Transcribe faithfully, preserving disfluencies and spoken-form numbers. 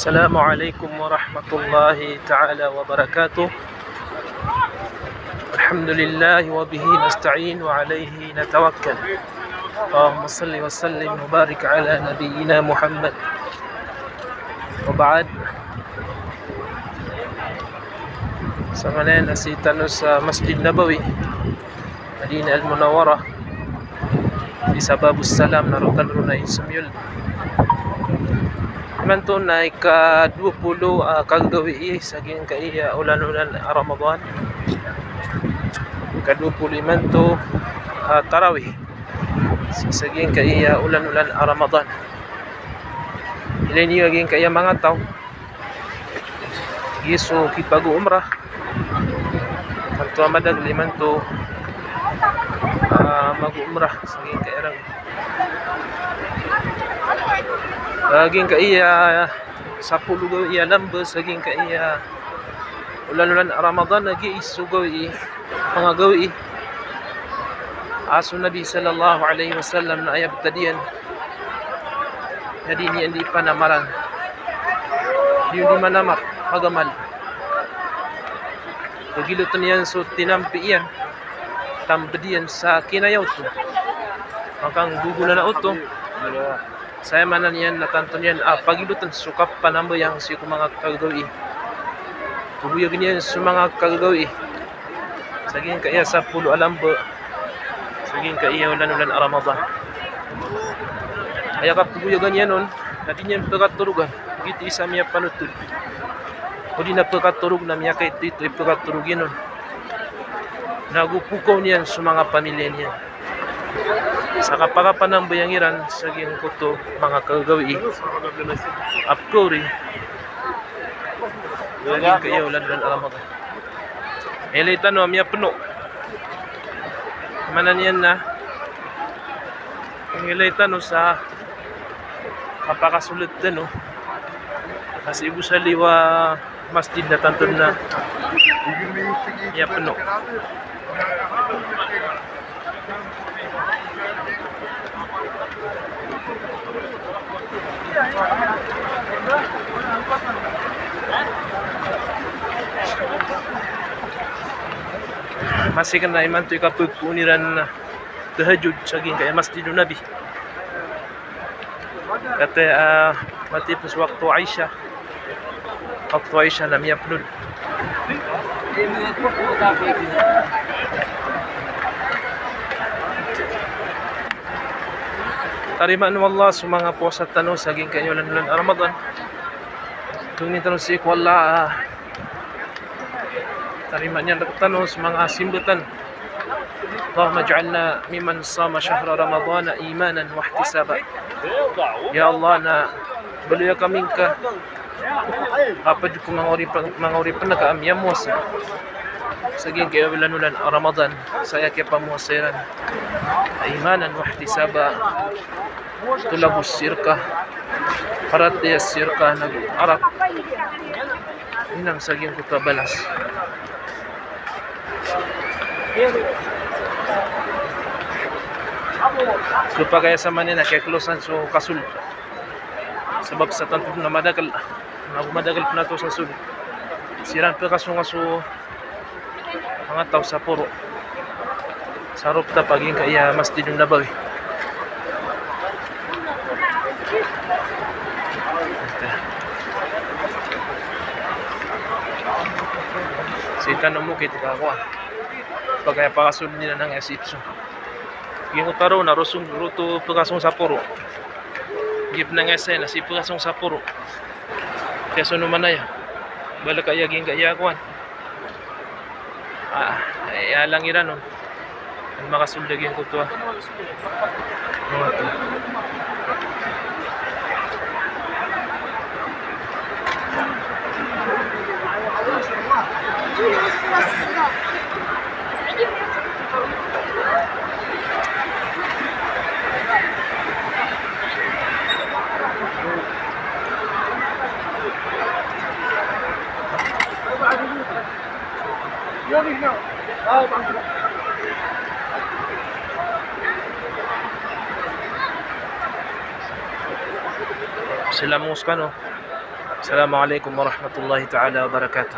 السلام عليكم ورحمة الله تعالى وبركاته. الحمد لله وبه نستعين وعليه نتوكل. اللهم صل وسلم وبارك على نبينا محمد. وبعد. Sa maana niyan na sii tano sa Masjid Nabawi, Madinah Al-Munawwarah, sii sa Babus Salam, na roo tano ron na insomiyol. Imanto na ika dowa polo, ah, kagagawii sa giyangkaya olan-olan a Ramadan. Ika dowa polo imanto, ah, tarawih. Sa giyangkaya olan-olan a Ramadan. Ilay niyo a giyangkaya manga taw, giya so kipag-umrah. Tanto a madakl imanto, ah, mag-umrah sa giyangkaya rang. Ah, giyangkaya sapolo gawii a lamba sa giyangkaya olan-olan a Ramadan, na giya so gawii, manga gawii a so Nabi sallallahu alaihi wasallam na aya btad iyan na di niyan di panamaran. Di niyan di manamat magamal. Pagilotn iyan so tinampi iyan, tambd iyan sa kinaya oto. Makanggogonan a oto. Sa aya maana niyan na tanto niyan a pagilotn so kapanambayang sii ko manga kagagawii. Pagoyagn iyan so manga kagagawii sa giyangkaya sapolo a lamba sa giyangkaya olan-olan a Ramadan. Aya kapagoyagan iyan on na di niyan pkatorogan, giyoto i isa a miyapanotol. O di na pkatorog na miyakaitoito i pkatorog iyan on. Na go pokaw niyan so manga pamilya niyan sa kapakapanambayang iran sa giyangkoto manga kagagawii a pkaori sa giyangkaya olan-olan a Ramadan. Ilay tano a miyapno. Maana niyan na ilay tano sa kapakasold tano. Kasi ibo sa liyo a masjid na tanto na miyapno. Masi kna imanto i kapagpoon iran tahajjud sa giyangkaya Masjidun Nabi. Kataya, ah, matipos wakto Isha. Wakto Isha na miyapno. Tarimaan o Allah so manga powasa tano sa giyangkaya olan-olan a Ramadan. Tongnin tano sii ko Allah, ah, tarimaan iyan rktano so manga simba tano. Allahumma ij'alna mimman sama shahra Ramadana imanan wahtisaban. Ya Allah, na baloya kami ngka a pd ko manga oripn, manga oripn ka a miyamowasa sa giyangkaya olan-olan a Ramadan, sa aya kiyapamowasa iran a imanan wahtisaban. Tolabos sii rka, paratiyaya sii rka, nago arap inan sa giyangkoto a balas. So pakay a sa maana niyan na kiyaklosan so kasold. Sabap sa tanto na madakl, nago madakl pn a taw sa sold. Siran pkasonga so manga taw sa poro sa rooftop a giyangkaya Masjidun Nabawi. Sii tano mokit ka kowan. Pakay a pakasold iran angkaya si Ipsum. Giyangkoto a roo na roo song, roo oto pkasong sa poro. Giya pn angkaya saya na sii pkasong sa poro. Kaya so nomanaya. Balak aya giyangkaya kowan. Ah, aya lang iran on. An makasold a giyangkoto a. Sii lamong skano. Assalamu alaikum warahmatullahi ta'ala wabarakatuh.